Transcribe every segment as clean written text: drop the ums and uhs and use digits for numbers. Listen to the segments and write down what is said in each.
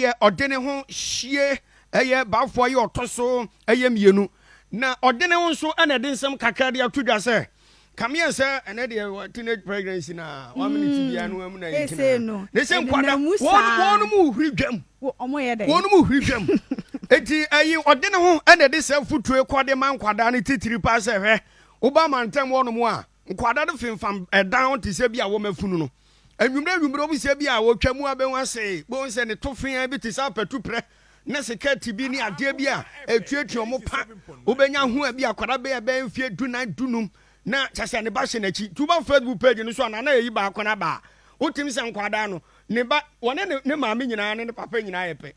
Yɛ ɔde ne ho hyie ɛyɛ bafoɔ yi ɔtɔ so ɛyɛ mmienu na ɔde ne ho nso ɛna ɛde nsɛm kakra de ato dwa sɛ kameɛ sɛ ɛnɛ deɛ teenage pregnancy na one minute biara no amu na yɛgyina ne sɛ nkwada wɔn mu huri dwam wɔn mu huri dwam eti ɛyi ɔde ne ho ɛna ɛde sɛ futuo kɔ de ma nkwadaa ne titiri paa sɛ hwɛ woba amantam wɔn mu a nkwadaa no femfam ɛdan ho te sɛ bi a wɔn afunu no Anwummere anwummere obi sɛ bi a ɔtwa mu abɛhu ase, bohu sɛ ne to fea bi te sɛ apatuprɛ ne sekɛɛte bi ne adeɛ bi a ɛtuatua wɔn pa. Wobɛnya ho a bi akwadaa bɛyɛ bɛyɛ mfeɛ dunan dunum na kyɛ sɛ ne ba hyɛ n'akyi. Nti woba Facebook page no so a na na yɛyi baako no aba a, wotumi sɛ nkwadaa no ne ba wɔne ne ne maame nyinaa ne ne papa nyinaa yɛ pɛ.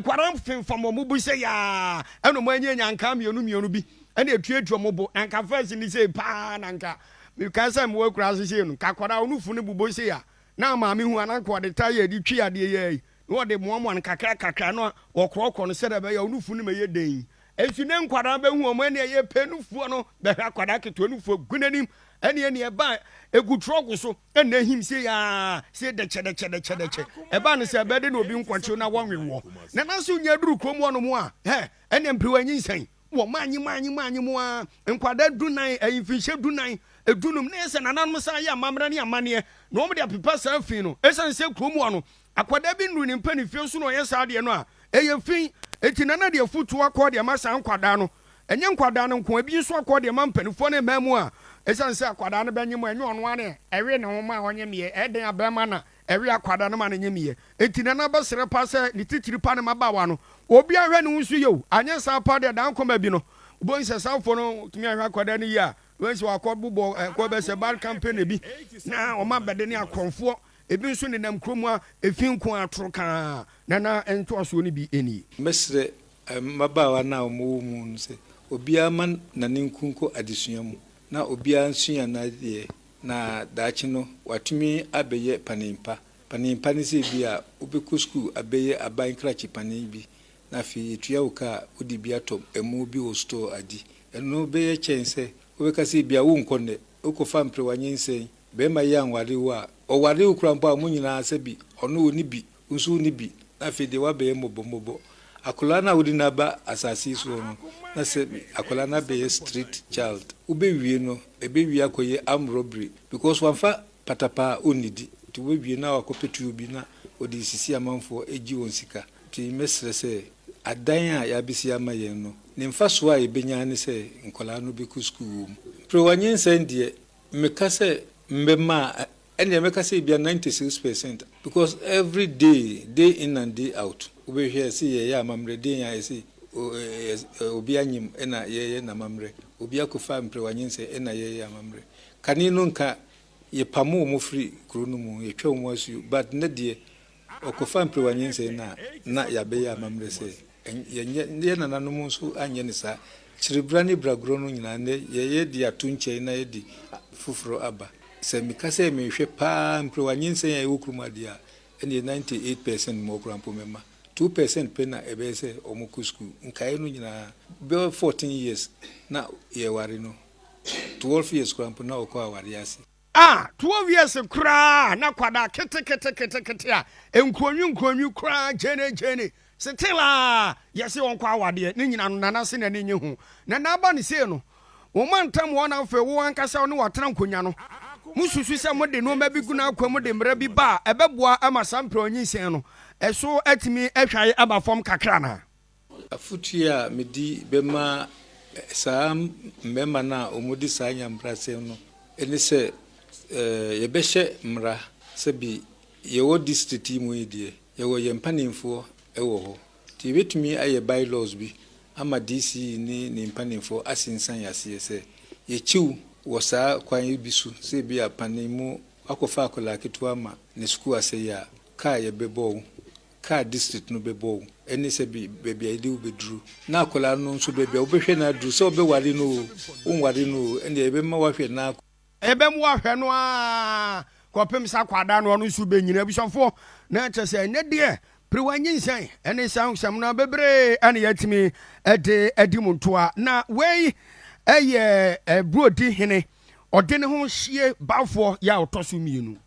Nkwadaa femfam wɔn bo sɛ yaa ɛna wɔn anya anya nkaa mmienu mmienu bi ɛna ɛtuatua wɔn bo. Na nka first ne sei paa na nka Mekae sɛ mewɔ akuraase sei no, nka akwadaa a ɔno funu bobɔ sei a, na maame hu a na nka ɔde tae a yɛde twi adeɛ yi ara yi, na ɔde moamoa no kakra kakra na ɔkorɔkorɔ no sɛdeɛ ɛbɛyɛ a ɔno funu no bɛyɛ den. Nso nnɛ nkwadaa bɛhu wɔn ɛne ɛyɛ pɛ nufoɔ no, bɛhwɛ akwadaa ketewa nufoɔ gu n'anim, ɛne ɛne ɛba ɛgu trɔk so ɛna ɛhim sei ara sei dɛkyɛ dɛkyɛ dɛkyɛ dɛkyɛ. Ɛba no sɛ ɛbɛde na obi nkɔkyew na wɔnwe woɔ. Na nanso nya duru kurom hɔnom a, hɛ, ɛne mperewa nyinsɛn. Wɔ maanyi maanyi maanyi mu ara, nkwadaa dunan, ɛyi mfinhyia dunan, edunum, na ɛyɛ sɛ nananom san yɛ amammerɛ ne amanneɛ na wɔde apepa saa fi no. Esiane sɛ kurom hɔ no, akwadaa bi nnuru ne mpanimfie so na ɔyɛ saa adeɛ no a, ɛyɛ fi. Enti nana de afotuo akɔ de ama saa nkwadaa no. Ɛnyɛ nkwadaa no nko, ebi nso akɔ de ama mpanimfoɔ ne mmaa mu a, esiane sɛ akwadaa no bɛnyem a, ɛnyɛ ɔno ara na ɛwe ne ho ma ɔnyemmeɛ, ɛyɛ den a barima na ɛwe akwadaa no ma no nyemmeɛ. Enti nana bɛsrɛ paa sɛ ne titiri pa ne mmabaawa no, obiara nhwɛ ne ho so yie o, anyɛ saa paa deɛ daa nkɔma bi no, wobɛhu sɛ saa foɔ no tumi ahwɛ akwadaa no yie a, wobɛhu sɛ wakɔ bobɔ ɛkɔ bɛsɛ bad company bi na wɔn abɛde ne akorɔmfoɔ, ebi nso nenam kurom a efi nko ara toro kaa. Nana ntoasoɔ no bi nie. Mɛsrɛ mmabaawa no a wɔwɔ mu no sɛ obiara mma n'ani nku nkɔ adesua mu na obiara nsua n'adeɛ na daakye no watumi abɛyɛ panin pa. Panin pa ne sɛ ebia wobɛkɔ sukuu abɛyɛ aban krakye panin bi na afei yɛtua wo ka a wode bi atɔ ɛmo bi wɔ store adi. Ɛno bɛyɛ kyɛn sɛ wobɛka sɛ ebia wonkɔ nnɛ, wokɔfa mperewa nyinsɛn, barima yi anware wo a, ɔware wo koraa mpo a mo nyinaa sɛbi ɔno ɔnni bi, wo nso wonni bi na afei deɛ woabɛyɛ mmɔbɔmmɔbɔ. Akwadaa no a wode no aba asase yi soɔ no, na sɛbi akwadaa no abɛyɛ street child. Wobɛwie no, ɛbɛwie akɔyɛ armed robbery because wamfa Patapaa a ɔnnidi nti wawie na wakɔpɛ tuo bi na ɔde resisi amanfoɔ regye wɔn sika. Nti mɛsrɛ sɛ adan a yɛabɛsi ama yɛn no, ne mfasoɔ a yɛbɛnya ara ne sɛ nkwadaa no bɛkɔ sukuu wɔ mu. Mperewa nyinsɛn deɛ, meka sɛ mbɛma a, ɛnneɛ mɛka sɛ ebia 96 percent because every day, day in and day out, wobɛhwɛ ɛse yɛyɛ amammerɛ, deɛn a ɛse obi anyem na yɛyɛ n'amammerɛ, obi akɔfa mperewa nyinsɛn na yɛyɛ amammerɛ. Kane no nka yɛpamo wɔn firi kuro no mu, yɛtwa wɔn asuo, but nnɛ deɛ ɔkɔfa mperewa nyinsɛn no a, na yɛabɛyɛ amammerɛ sɛ yɛnyɛ, yɛn nananom nso anyɛ no saa. Kyerebra ne bragorɔ no nyinaa nnɛ yɛyɛ de ato nkyɛn na yɛde foforɔ aba. Sɛ meka sɛ mehwɛ pa ara mperewa nyinsɛn a ɛwɔ kurom ha deɛ a, ɛnneɛ 98 percent mu koraa mpo mɛma 2 percent pɛ na ɛbɛyɛ sɛ wɔkɔ sukuu. Nkaeɛ no nyinaa bɛyɛ 14 years na yɛware no. 12 years koraa mpo na ɔkɔ awareɛ ase. Ah 12 years koraa na kwadaa keteketekete a nkuonwi nkuonwi koraa gyeene gyeene still a yɛse ɔnkɔ awadeɛ ne nyina no nana se nani nye ho na na aba no sei no wo mantam hɔ na afei wo ankasa wo ne watena nkonya no mo susu sɛ mode nnoɔma bi gu n'akwan mu de mmara bi ba a ɛbɛboa ma saa mprɛ ɔnyinsɛn no ɛso atumi ahwae aba fam kakra anaa? Afotu a mede bɛma saa mmarima no a wɔdi saa nyambrasɛm no ne sɛ, yɛbɛhyɛ mmara sɛ bi yɛwɔ district yi mu yi deɛ, yɛwɔ yɛn mpanimfoɔ wɔ hɔ. Nti yɛbɛtumi ayɛ by-laws bi ama DC ne ne mpanimfoɔ asensan aseɛ sɛ yɛkyiw wɔ saa kwan yi bi so sɛ bi a panin mu akɔfa akwadaa ketewa ma ne sukuu asɛe a, ka a yɛbɛbɔ wo car district no bɛbɔ wo ɛne sɛ bi baabi a yɛde wo bɛduru na akwadaa no nso baabi a wobɛhwɛ no aduru sɛ wobɛware no o wonware no o ɛndeɛ yɛbɛma woahwɛ no akɔ. Yɛbɛma woahwɛ no ara kɔpem sɛ akwadaa no ɔno nso bɛnyini. Abusuafoɔ, na kyerɛ sɛ ɛnnɛ deɛ perewa nyinsɛn ne saa nsɛm no bebree ɛna yɛatumi de adi mu ntoa. Na wei ɛyɛ Burodi hene ɔde ne ho hyie bafoɔ yɛ a ɔtɔ so mmienu.